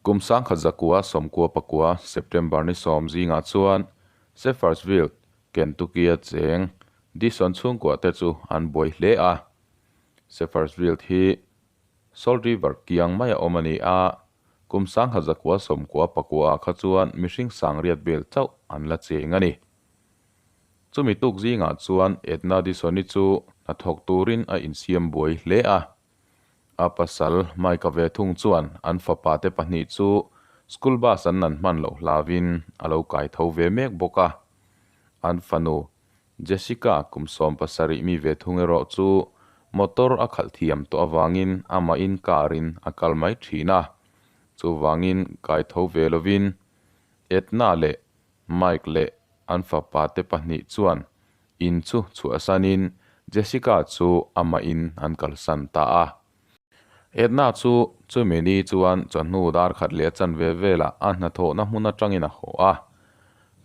Kum 1999 September ni 10 zingah chuan Shepherdsville, Kentucky-a cheng Dixon chhungkua te chu an buai hle a. Shepherdsville hi Salt River kiang maia awm a ni a, kum 1999 ah kha chuan mihring sangriat vel chauh an la cheng a ni. Chumi tuk zingah chuan Edna Dixon-i chu hnathawk turin a insiam buai hle a. A pasal Mike-a ve thung chuan an fapa te pahnih chu school bus an nan hman loh hlauvin a lo kai tho ve mek bawk a. An fanu Jessica kum 17 mi ve thung erawh chu motor a khalh thiam tawh avangin amahin car in a kal mai thin a. Chuvangin kai tho ve lovin Edna leh Mike leh an fapa te pahnih chuan in chu chhuahsanin Jessica chu amahin an kalsan ta a. Edna chu chumi ni chuan chawhnu dar khat leh a chanve velah a hnathawhna hmun atangin a haw a.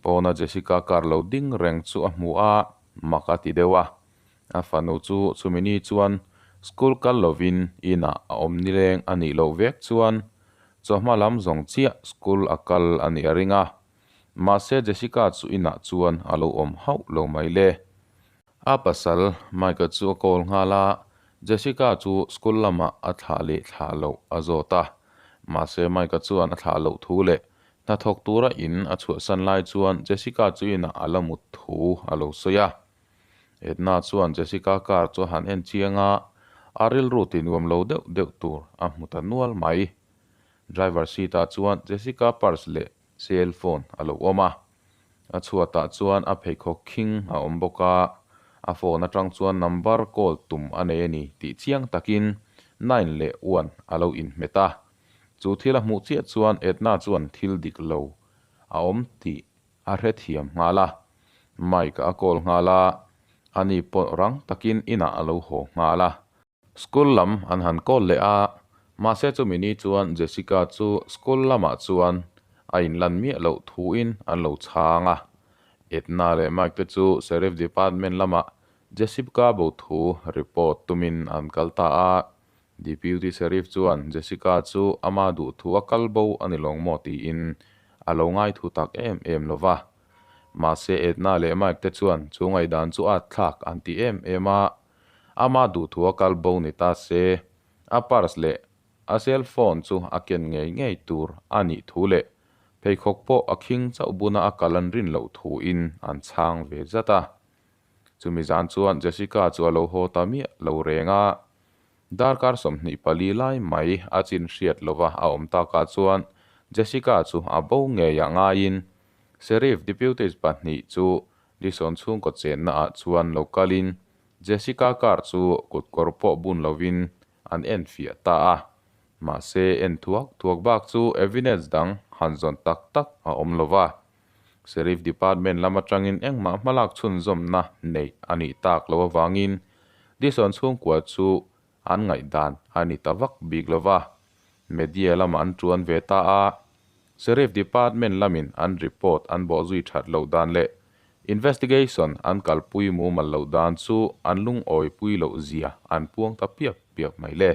Pawna Jessica car lo ding reng chu a hmu a, mak a ti deuh a. A fanu chu chumi ni chuan school kal lovin inah a awm nileng a nih loh vek chuan chawhma lam zawng chiah school a kal a nih a ring a. Mahse Jessica chu inah chuan a lo awm hauh lo mai le. A pasal Mike-a chu a call nghal a, Jessica chu school lamah a thlah leh thlah loh a zawt a. Mahse Mike-a chuan a thlah loh thu leh hnathawk tura in a chhuahsan lai chuan Jessica chu inah a la mut thu a lo sawi a. Edna chuan Jessica car chu a han en chiang a, a rilru ti nuam lo deuh deuh tur a hmu ta nual mai. Driver seat ah chuan Jessica purse leh cell phone a lo awm a, a chhuatah chuan a pheikhawk khing a awm bawk a, a phone atang chuan number call tum a nei a ni tih chiang takin nine leh one a lo inhmet a. Chu thil a hmuh chiah chuan Edna chuan thil dik lo a awm tih a hrethiam nghal a, Mike a call nghal a, ani pawh rang takin inah a lo haw nghal a. School lam an han call leh a, mahse chumi ni chuan Jessica chu school lamah chuan a inlan miah loh thuin an lo chhang a. Edna leh Mike te chu Sheriff Department lamah Jessica bo thu report tumin an kal ta a. Deputy Sheriff chuan Jessica chu ama duh thu a kal bo a ni lawng maw tiin a lo ngaithu tak em em lo va. Mahse Edna leh Mike te chuan chu ngaihdan chu at thlak an ti em em a. Ama duhthua kal bo ni ta se, a purse leh a cell phone chu a ken ngei ngei tur a nih thu leh pheikhawk pawh a khing chauh buna a kal an rin loh thuin an chhang ve zat a. Chumi zan chuan Jessica chu a lo haw ta miah lo reng a, darkar 24 lai mai a chin hriat lova a awm takah chuan Jessica chu a bo ngei ah ngaiin Sheriff deputies pahnih chu Dixon chhungkaw chenna ah chuan lo kalin Jessica car chu kutkawr pawh bun lovin an en fiah ta a. Mahse en thuak thuak bak chu evidence dang han zawn tak tak a awm lo va. Sheriff Department lam atangin engmah hmalak chhunzawmna neih a nih tak loh avangin Dixon chhungkua chu an ngaihdan a ni ta vak bik lo va. Media lamah an tuan ve ta a. Sheriff Department lamin an report an bawhzui that loh dan leh investigation an kalpui mumal loh dan chu an lungawipui loh zia an puang ta piap piap mai le.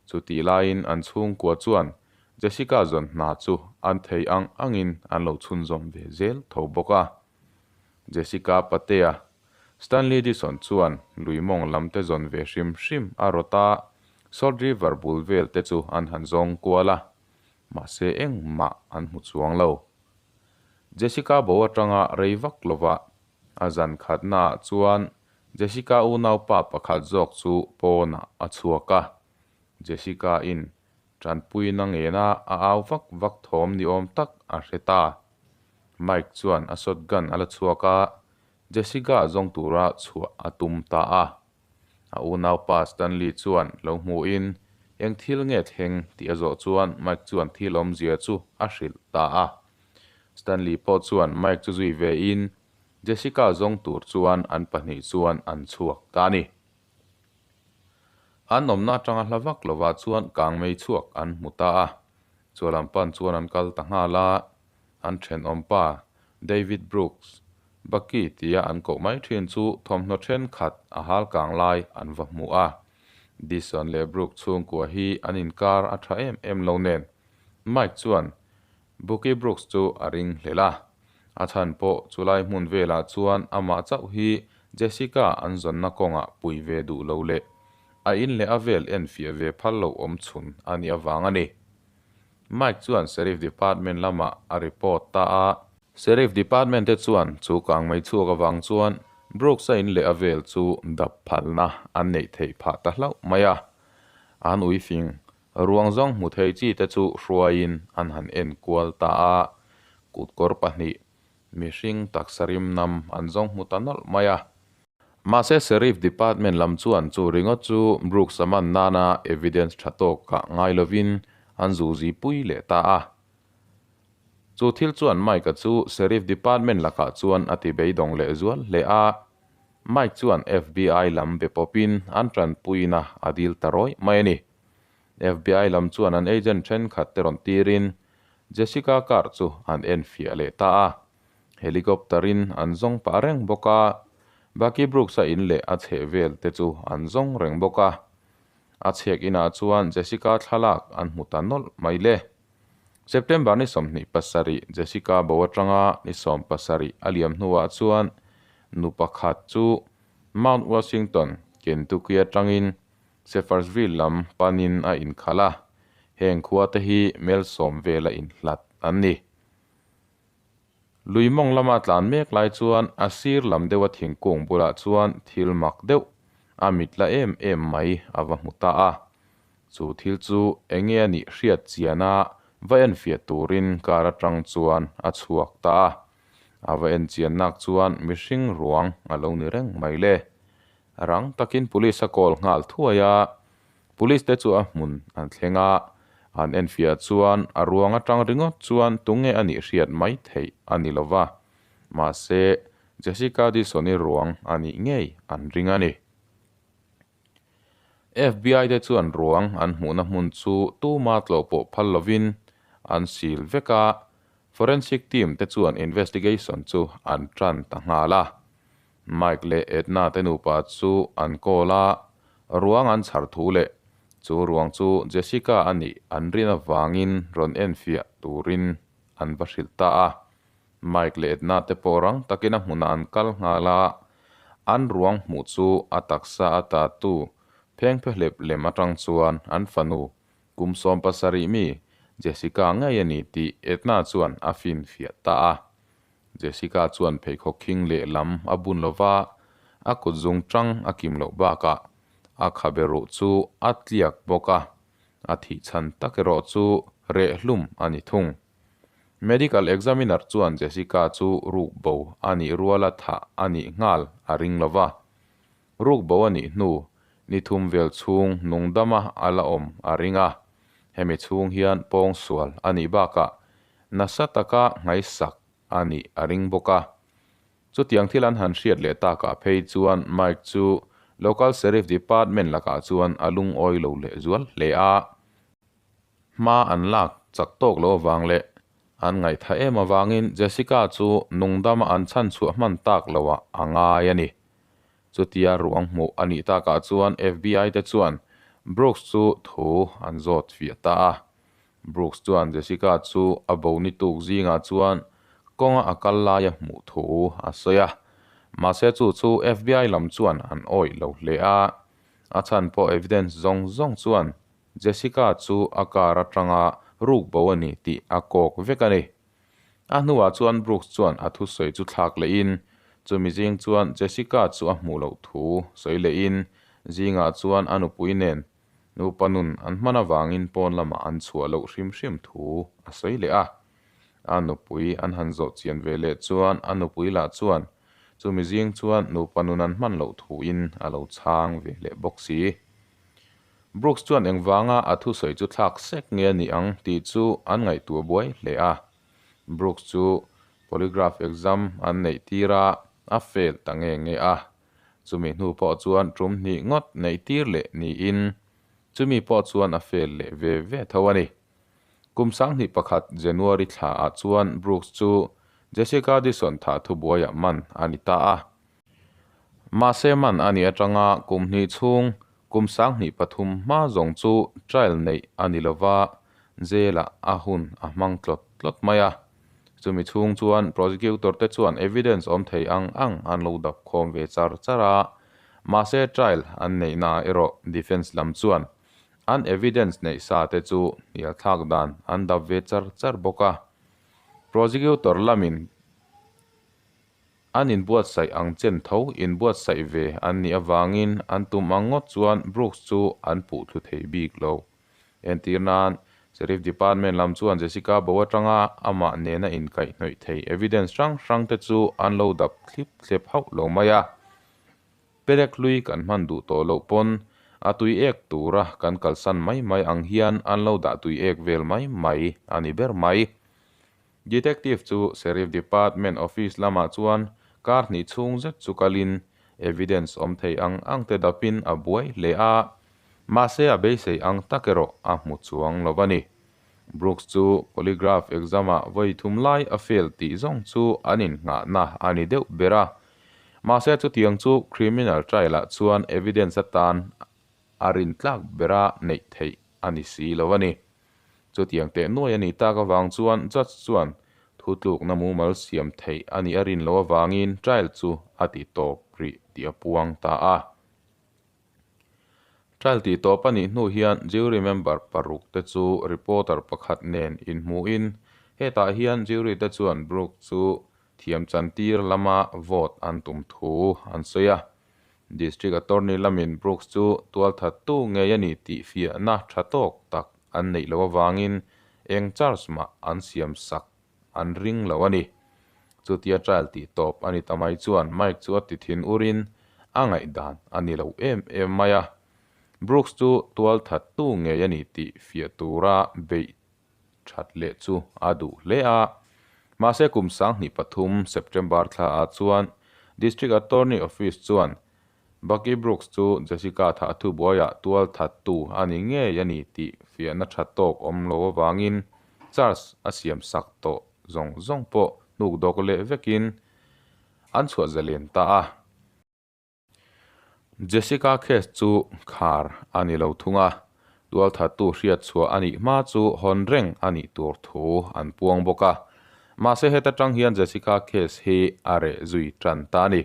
Chutih laiin an chhungkua chuan Jessica zawn hna chu an thei ang angin an lo chhunzawm ve zel tho bawk a. Jessica Patea, Stanley Dixon chuan lui mawng lam te zawn ve hrim hrim a rawt a, Salt River bul vel te chu an han zawng kual a. Mahse engmah an hmu chuang lo. Jessica bo atanga rei vak lova a zan khatnaah chuan Jessica unaupa pakhat zawk chu pawnah a chhuak a. Jessica-in tanpuina ngena a au vak vak thawm ni awm tak a hre ta. Mike chuan a shotgun a la chhuak a, Jessica zawng tura chhuah a tum ta a. A unaupa Stanley chuan lo hmuhin eng thil nge thleng tih a zawh chuan Mike chuan thil awmzia chu a hrilh ta a. Stanley pawh chuan Mike chu zui vein Jessica zawng tur chuan an pahnih chuan an chhuak ta a ni. An awmna atanga hla vak lovah chuan kangmei chhuak an hmu ta a. Chualam pan chuan an kal ta nghal a. An thenawmpa David Brooks, Bucky tia an koh mai thin chu thawmhnaw thenkhat a hal kang lai an va hmu a. Dixon leh Brooks chhungkua hi an inkar a tha em em lo nen. Mike chuan Bucky Brooks chu a ring hlel a, a chhan pawh chulai hmun velah chuan amah chauh hi Jessica an zawnna kawngah pui ve duh lo leh a in leh a vel enfiah ve phal lo awm chhun a nih avang a ni. Mike chuan Sheriff Department lamah a report ta a. Sheriff Department te chuan chu kangmei chhuak avang chuan Brooks-a in leh a vel chu dap phalna an neih theih phah ta hlauh mai a. An uifing ruang zawng hmu thei chi te chu hruaiin an han en kual ta a, kutkawr pahnih mihring taksa rim nam an zawng hmu ta nawlh mai a. Mahse Sheriff Department lam chuan chu ringawt chu Brooks-a man nana evidence tha tawkah ngai lovin an zuzi pui leh ta a. Chu thil chuan Mike-a chu Sheriff Department lakah chuan a ti beidawng leh zual hle a. Mike chuan FBI lam be pawpin an tanpuina a dil ta rawih mai a ni. FBI lam chuan an agent thenkhat te rawn tirin Jessica car chu an enfiah leh ta a. Helicopter-in an zawng pah reng bawk a, Bucky Brooks-a in leh a chheh vel te chu an zawng reng bawk a. A chhiak inah chuan Jessica thlalak an hmu ta nawlh mai le. September ni 27 Jessica bo atanga ni 70 a liam hnuah chuan nu pakhat chu Mount Washington, Kentucky atangin Shepherdsville lam panin a inkhalh a, heng khua te hi mel 10 vela inhlat an ni. Lui mawng lama tlan mek lai chuan a sir lam deuha thingkung bulah chuan thil mak deuh a mit la em em mai a va hmu ta a. Chu thil chu enge a nih hriat chiana va enfiah turin car atang chuan a chhuak ta a. A va en chian nak chuan mihring ruang a lo ni reng mai le. Rang takin police a call nghal thuai a. Police te chu a hmun an thleng a, an enfiah chuan a ruang atang ringawt chuan tunge a nih hriat mai theih a ni lo va, mahse Jessica Dixon-i ruang a nih ngei an ring a ni. FBI te chuan ruang an hmuhna hmun chu tuma tlawh pawh phal lovin an sil vek a, forensic team te chuan investigation chu an tan ta nghal a. Mike leh Edna te nupa chu an call a, ruang an chhar thu leh chu ruang chu Jessica a nih an rin avangin rawn enfiah turin an va hrilh ta a. Mike leh Edna te pawh rang takin a hmunah an kal nghal a, an ruang hmuh chu a taksa a tatu phengphehlep lem atang chuan an fanu kum 17 mi Jessica ngei a ni tih Edna chuan a finfiah ta a. Jessica chuan pheikhawk khing lehlam a bun lo va, a kut zung tang a kim loh bakah a khabe ruh chu a tliak bawk a, a thih chhan tak erawh chu reh hlum a ni thung. Medical examiner chuan Jessica chu ruk bo a nih ruala thah a nih nghal a ring lo va, ruk bo a nih hnu ni thum vel chhung nungdama a la awm a ring a, hemi chhung hian pawngsual a nih bakah Nasa taka nghaisak a nih a ring bawk a. Chutiang thil an han hriat leh takah phei chuan Mike chu Local Sheriff Department lakah chuan a lungawi lo leh zual hle a. Hma an lak chak tawk lo avang leh an ngaihthah em avangin Jessica chu nungdama an chhanchhuah hman tak loah a ngai a ni. Chutia ruang hmuh a nih takah chuan FBI te chuan Brooks chu thu an zawt fiah ta a. Brooks chuan Jessica chu a bo ni tuk zingah chuan kawnga a kal laia hmuh thu a sawi a. Mahse chu chu FBI lam chuan an awih lo hle a. A chhan pawh evidence zawng zawng chuan Jessica chu a car atanga ruk bo a ni tih a kawk vek a ni. A hnuah chuan Brooks chuan a thusawi chu thlak lehin chumi zing chuan Jessica chu a hmuh loh thu sawi lehin zingah chuan a nupui nen Nupa nun an hman avangin pawn lamah an chhuah loh hrim hrim thu a sawi leh a. A nupui an han zawh chian ve leh chuan a nupui lah chuan chumi zing chuan nupa nun an hman loh thuin a lo chhang ve leh bawk si. Brooks chuan engvanga a thusawi chu thlak sek nge a nih ang tih chu an ngaihtuah buai hle a. Brooks chu polygraph exam an neih tir a, a fail ta nge nge a. Chumi hnu pawh chuan tum hnih ngawt neih tir leh niin chumi pawh chuan a fail leh ve ve tho a ni. Kum 2001 January thla ah chuan Brooks chu Jessica Dixon thah thubuaiah man a ni ta a. Mahse man a nih atanga kum hnih chhung kum 2003 hma zawng chu trial neih a ni lova, Jail-ah a hun a hmang tlawt tlawt mai a. Chumi chhung chuan prosecutor te chuan evidence awm thei ang ang an lo dap khawm ve char char a, mahse trial an neihnaah erawh defence lam chuan an evidence neih sa te chu hnial thlak dan an dap ve char char bawk a. Prosecutor lamin an inbuatsaih ang chen tho inbuatsaih ve an nih avangin an tum ang ngawt chuan Brooks chu an puh thlu thei bik lo. Entir nan, Sheriff Department lam chuan Jessica bo atanga amah nena inkaihhnawih thei evidence hrang hrang te chu an lo dap thlip thlep hauh lo mai a. Perek hlui kan hman duh tawh loh pawn a tui ek tura kan kalsan mai mai ang hian an lo dah tui ek vel mai mai a ni ber mai. Detective chu Sheriff Department office lamah chuan kar hnih chhung zet chu kalin evidence awm thei ang ang te dapin a buai hle a, mahse a beisei ang tak erawh a hmu chuang lo a ni. Brooks chu polygraph exam-ah vawi thum lai a fail tih zawng chu an innghahna a ni deuh ber a, mahse chutiang chu criminal trial-ah chuan evidence atan a rintlak bera neih theih a ni si lo a ni. Chutiang teh nuai a nih tak avang chuan judge chuan thutlukna mumal siam theih a nih a rin loh avangin trial chu a ti tawp rih tih a puang ta a. Trial tih tawp a nih hnu hian jury member paruk te chu reporter pakhat nen inhmuhin hetah hian jury te chuan Brooke chu thiam chantir lama vote an tum thu an sawi a. District Attorney lamin Brooks chu tualthattu ngei a ni tih fiahna tha tawk tak an neih loh avangin eng charge mah an siam sak an ring lo a ni. Chutia trial tih tawp a ni ta mai chuan Mike chu a ti thin urin a ngaihdan a ni lo em em mai a. Brooks chu tualthattu ngei a ni tih fiah tura beih that leh chu a duh hle a. Mahse kum 2003 September thla ah chuan District Attorney Office chuan Bucky Brooks chu Jessica thah thubuaiah tual thattu a ni ngei a ni tih fiahna tha tawk awm lo avangin charge a siam sak tawh zawng zawng pawh hnuk dawk leh vekin an chhuah zalen ta a. Jessica case chu khar a ni lo thung a, tualthattu hriat chhuah a nih hma chu hawn reng a nih tur thu an puang bawk a. Mahse heta tang hian Jessica case hi a reh zui tan ta a ni.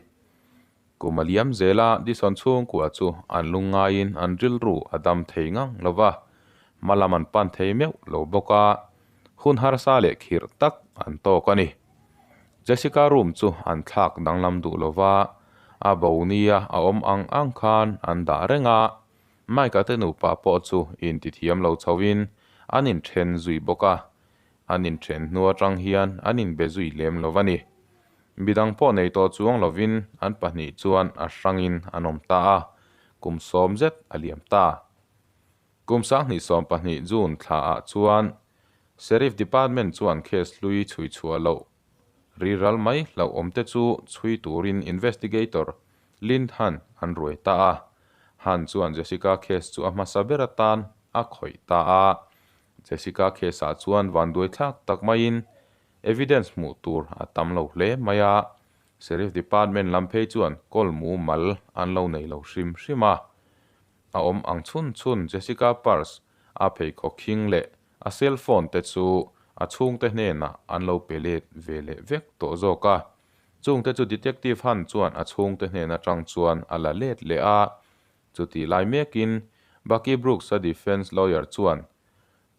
Kum a liam zela Dison chhungkua chu an lungngaiin an rilru a dam thei ngang lo va, hmalam an pan thei meuh lo bawk a, hun harsa leh khirh tak an tawk a ni. Jessica room chu an thlak danglam duh lo va, a bo nia a awm ang ang khan an dah reng a. Mike-a te nupa pawh chu intithiam lo chhoin an inthen zui bawk a, an inthen hnu atang hian an inbe zui lem lo a ni. Midang pawh nei tawh chuang lovin an pahnih chuan a hrangin an awm ta a, kum sawm zet a liam ta. Kum 2020 June thlaah chuan Sheriff Department chuan case hlui chhui chhuah loh riral mai hlauhawm te chu chhui turin investigator Lynn Hunt an ruai ta a. Hunt chuan Jessica case chu a hmasa ber atan a khawih ta a. Jessica case ah chuan vanduai thlak tak maiin evidence hmuh tur a tam lo hle mai a. Sheriff Department lam phei chuan call mumal an lo nei lo hrim hrim a. A awm ang chhun chhun Jessica purse, a pheikhawk khing leh a cell phone te chu a chhungte hnenah an lo pe let ve leh vek tawh zawk a. Chungte chu Detective Hunt chuan a chhungte hnen atang chuan a la let leh a. Chutih lai mekin Bucky Brooks-a defence lawyer chuan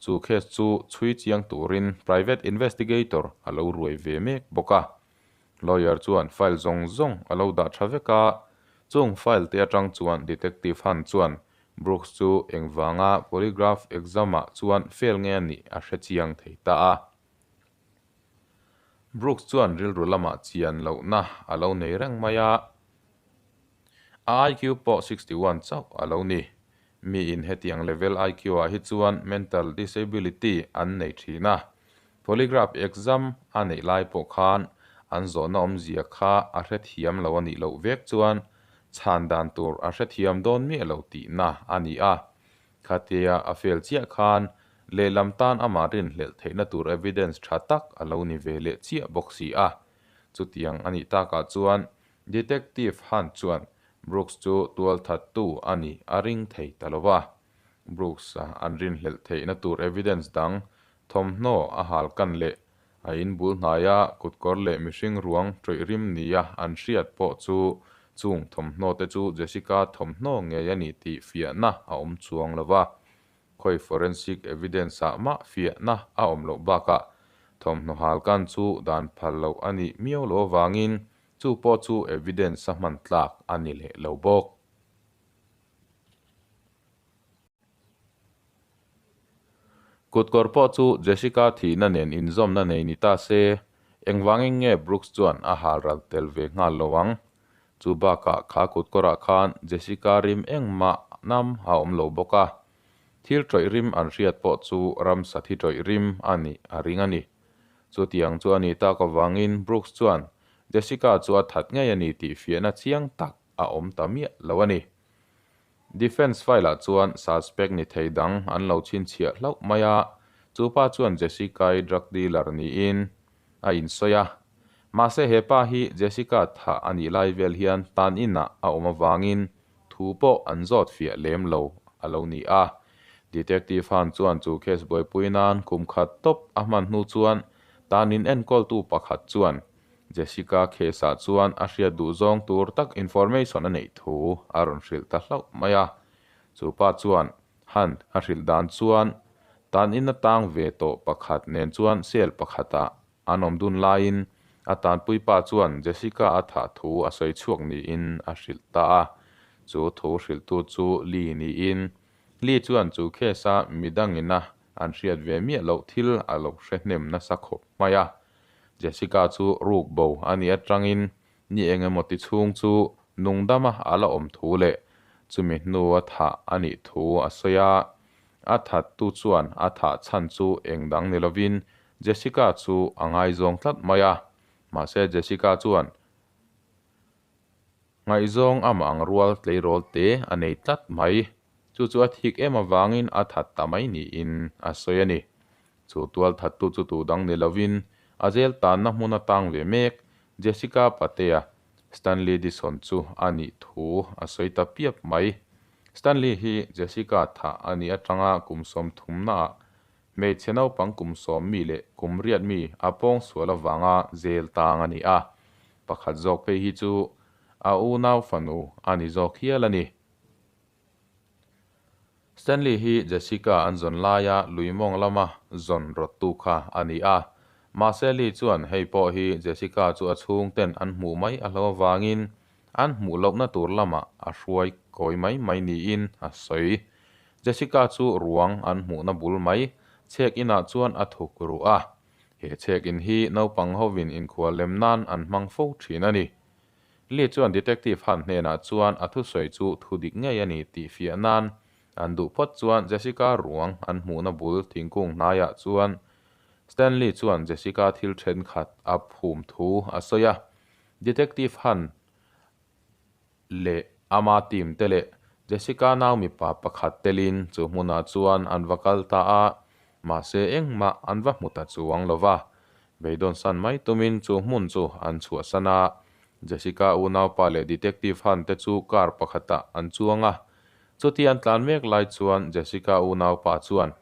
chu case chu chhui chiang turin private investigator a lo ruai ve mek bawk a. Lawyer chuan file zawng zawng a lo dah tha vek a, chung file te atang chuan Detective Hunt chuan Brooks chu engvanga polygraph exam ah chuan fail nge a nih a hre chiang thei ta a. Brooks chuan rilru lamah chian lohna a lo nei reng mai a, a IQ pawh 61 chauh a lo ni. Miin hetiang level IQ ah hi chuan mental disability an nei thin a, Polygraph exam a neih lai pawh khan an zawhna awmzia kha a hrethiam lo a nih loh vek chuan chhan dan tur a hrethiam dawn miah lo tihna a ni a. Khatia a fail chiah khan lehlam tan amah rinhlelh theihna tur evidence tha tak a lo ni ve leh chiah bawk si a. Chutiang a nih takah chuan Detective Hunt chuan Brooks chu tualthattu a nih a ring thei ta lo va. Brooks-a an rinhlelh theihna tur evidence dang thawmhnaw a hal kan leh a in bul hnaia kutkawr leh mihring ruang ṭawih rim nia an hriat pawh chu chung thawmhnaw te chu Jessica thawmhnaw ngei a ni tih fiahna a awm chuang lo va. Khawi forensic evidence-ah mah fiahna a awm loh bakah thawmhnaw hal kan chu dan phal loh a nih miau loh avangin chu pawh chu evidence-a hman tlak a ni leh lo bawk. Kutkawr pawh chu Jessica thihna nen inzawmna nei ni ta se, engvangin nge Brooks chuan a hal ral tel ve nghal lo ang? Chu bakah kha kutkawrah khan Jessica rim engmah nam a awm lo bawk a, thil ṭawih rim an hriat pawh chu ramsa thi ṭawih rim a nih a ring a ni. Chutiang chu a nih tak avangin Brooks chuan Jessica chu a that ngei a ni tih fiahna chiang tak a awm ta miah lo a ni. Defence file-ah chuan suspect ni thei dang an lo chhinchhiah hlauh mai a, chu pa chuan Jessica-i drug dealer niin a insawi a. Mahse he pa hi Jessica thah a nih lai vel hian tan inah a awm avangin thu pawh an zawt fiah lem lo a lo ni a. Detective Han chuan chu case buaipui nan kum khat tawp a hman hnu chuan tan in enkawltu pakhat chuan Jessica case-ah chuan a hriat duh zawng tur tak information a neih thu a rawn hrilh ta hlauh mai a. Chu pa chuan Hunt a hrilh dan chuan tan in a tang ve tawh pakhat nen chuan cell pakhatah an awm dun laiin a tanpui pa chuan Jessica a thah thu a sawi chhuak niin a hrilh ta a. Chu thu hrilhtu chu Lee niin Lee chuan chu case-a midangina an hriat ve miah loh thil a lo hre hnem nasa khawp mai a. Jessica chu ruk bo a nih atangin ni eng emaw ti chhung chu nungdama a la awm thu leh chumi hnu a thah a nih thu a sawi a. A thattu chuan a thah chhan chu eng dang ni lovin Jessica chu a ngaizawng tlat mai a. Mahse Jessica chuan ngaihzawng amah ang rual tleirawl te a nei tlat mai. Chu chu a thik em avangin a that ta mai niin a sawi a ni. Chu tual thattu chu tu dang ni lovin a zel tanna hmun atang ve mek Jessica Patea, Stanley Dison chu a nih thu a sawi ta piap mai. Stanley hi Jessica thah a nih atanga kum sawmthumnaah hmeichhe naupang kum sawm mi leh kum riat mi a pawng sual avanga zel tang a ni a, pakhat zawk phei hi chu a unau fanu a ni zawk hial a ni. Stanley hi Jessica an zawn laia lui mawng lama zawn rawttu kha a ni a. Mahse Lee chuan hei pawh hi Jessica chu a chhungten an hmuh mai a hlo avangin an hmuh lohna tur lamah a hruai kawi mai mai niin a sawi. Jessica chu ruang an hmuhna bul mai chhek inah chuan a thuk ruh a. He chhek in hi naupang hovin inkhual lem nan an hmang fo thin a ni. Lee chuan Detective Hunt hnenah chuan a thusawi chu thu dik ngei a ni tih fiah nan an duh phawt chuan Jessica ruang an hmuhna bul thingkung hnaiah chuan Stanley chuan Jessica thil thenkhat a phum thu a sawi a. Detective Hunt leh ama team te leh Jessica nau mipa pakhat telin chu hmunah chuan an va kal ta a, mahse engmah an va hmu ta chuang lo va. Beidawn san mai tumin chu hmun chu an chhuahsan a, Jessica unaupa leh Detective Hunt te chu car pakhatah an chuang a. Chuti an tlan mek lai chuan Jessica unaupa chuan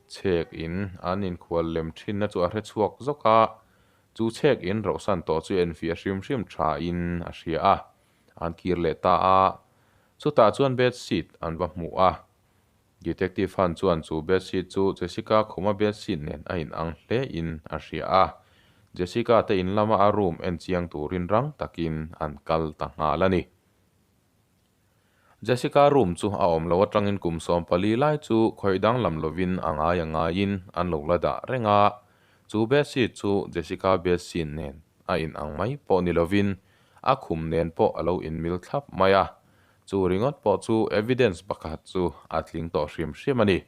chhek in an inkhual lem thinna chu a hre chhuak zawk a, chu chhek in rohsan tawh chu enfiah hrim hrim tha in a hria a, an kir leh ta a. Chutah chuan bed sheet an va hmu a. Detective Hunt chuan chu bedsheet chu Jessica khuma bedsheet nen a inang hle in a hria a. Jessica te in lama a room en chiang turin rang takin an kal ta nghal a ni. Jessica room chu a awm lo atangin kum 14 lai chu khawih danglam lovin a ngai a ngaiin an lo la dah reng a. Chu bedsheet chu Jessica bedsheet nen a inang mai pawh ni lovin a khum nen pawh a lo inmil thlap mai a. Chu ringawt pawh chu evidence pakhat chu a tling tawh hrim hrim a ni.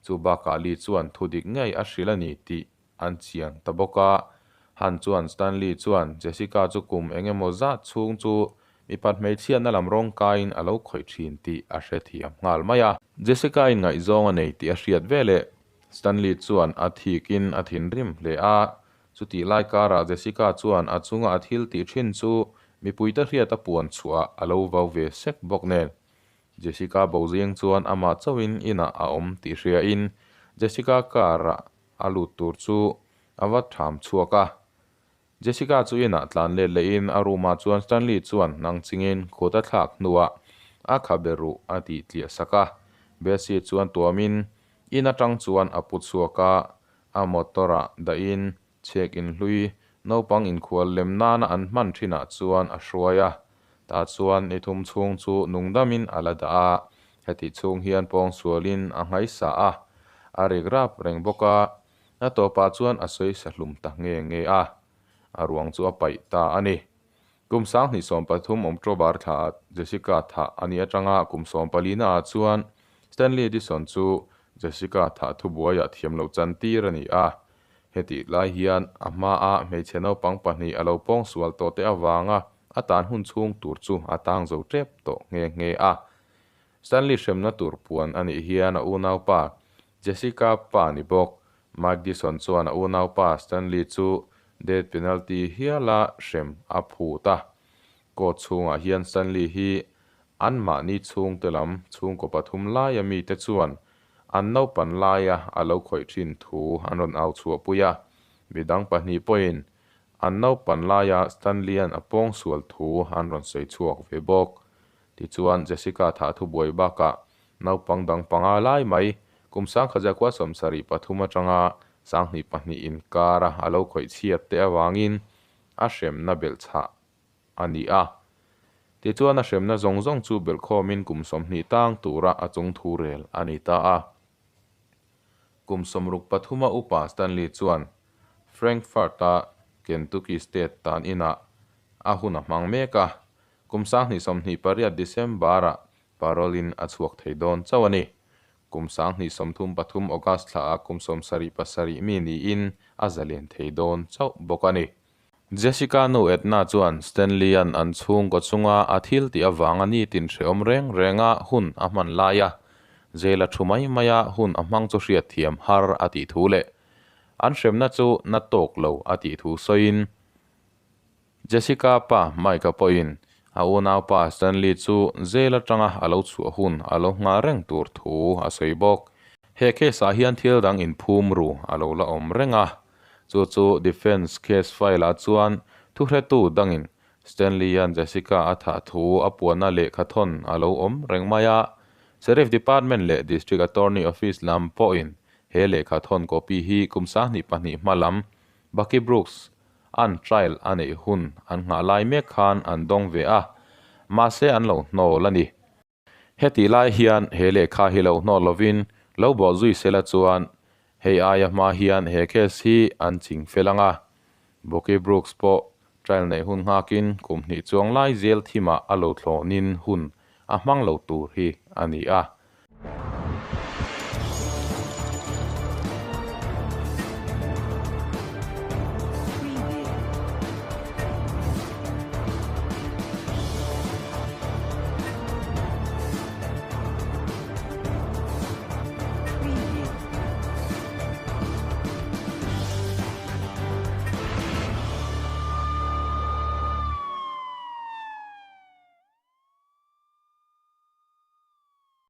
Chu bakah Lee chuan thu dik ngei a hrilh a ni tih an chiang ta bawk a. Han chuan Stanley chuan Jessica chu kum eng emaw zat chhung chu mipat hmeichhiatna lam rawng kaiin a lo khawih thin tih a hrethiam nghal mai a. Jessica-in ngaihzawng a nei tih a hriat veleh Stanley chuan a thikin a thinrim hle a. Chutih lai karah Jessica chuan a chunga a thil tih thin chu mipuite hriat a puan chhuah a lo vau ve sek bawk nen. Jessica bo zing chuan amah chauhin inah a awm tih hriain Jessica car-ah a lut tur chu a va tham chhuak a. Jessica chu inah tlan let lehin a room-ah chuan Stanley chuan nang chingin kut a thlak hnuah a khabe ruh a tih tliah sak a. Bessie chuan tuamin in atang chuan a pu chhuak a, a motor-ah dahin chhek inhlui naupang inkhual lem nana an hman thinah chuan a hruai a. Tah chuan ni thum chhung chu nungdamin a la dah a, hetih chhung hian pawngsualin a nghaisa a, a rik rap reng bawk a. A tawpah chuan a sawi sa hlum ta nge nge a, a ruang chu a paih ta a ni. Kum 2013 October thla ah Jessica thah a nih atanga kum 14 na ah chuan Stanley Dison chu Jessica thah thubuaiah thiam loh chantir a ni a. Hetih lai hian a hmaa hmeichhe naupang pahnih a lo pawng sual tawh te avanga a tan hun chhung tur chu a tang zo tep tawh nghe nghe a. Stanley hremna tur puan a nih hian a unaupa Jessica pa ni bawk. Mike Dison chuan a unaupa Stanley chu death penalty hiala hrem a phut a. Court chhungah hian Stanley hi anmahni chhungte lam chhungkaw pathum laia mite chuan an naupan laia a lo khawih thin thu an rawn au chhuahpui a. Midang pahnih pawhin an naupan laia Stanley-a'n a pawngsual thu an rawn sawi chhuak ve bawk. Tichuan, Jessica thah thubuai bakah naupang dang panga lai mai kum 1973 atanga 2002 inkara a lo khawih chhiat te avangin a hremna belhchhah a ni a. Tichuan, a hremna zawng zawng chu belhkhawmin kum 20 tang tura a chung thu rel a ni ta a. Kum 63 a upa Stanley chuan Frankfurt-a Kentucky State tan inah a hun a hmang mek a. Kum 2028 December-ah parole-in a chhuak thei dawn chauh a ni. Kum 2033 August thlaah kum 77 mi niin a zalen thei dawn chauh bawk a ni. Jessica nu Edna chuan Stanley-a'n an chhungkaw chunga a thil tih avanga nitin hrehawm reng renga hun a hman laia jail-a thu mai maia hun a hmang chu hriatthiam har a tih thu leh an hremna chu na tawk lo a tih thu sawiin Jessica pa Mike-a pawhin a unaupa Stanley chu jail atanga a lo chhuah hun a lo nghah reng tur thu a sawi bawk. He case-ah hian thil dang inphum ru a lo la awm reng a, chu chu defence case file-ah chuan thuhretu dangin Stanley-a'n Jessica a thah thu a puanna lehkhathawn a lo awm reng mai a. Sheriff Department leh District Attorney Office lam pawhin he lehkhathawn copy hi kum 2002 hma lam Bucky Brooks an trial a neih hun an nghah lai mek khan an dawng ve a, mahse an lo hnawl a ni. Hetih lai hian he lehkha hi lo hnawl lovin lo bawh zui sela chuan hei aia hma hian he case hi an ching fel ang a. Bucky Brooks pawh trial neih hun nghakin kum hnih chuang lai zel thimah a lo thlawnin hun a hmang lo tur hi a ni a.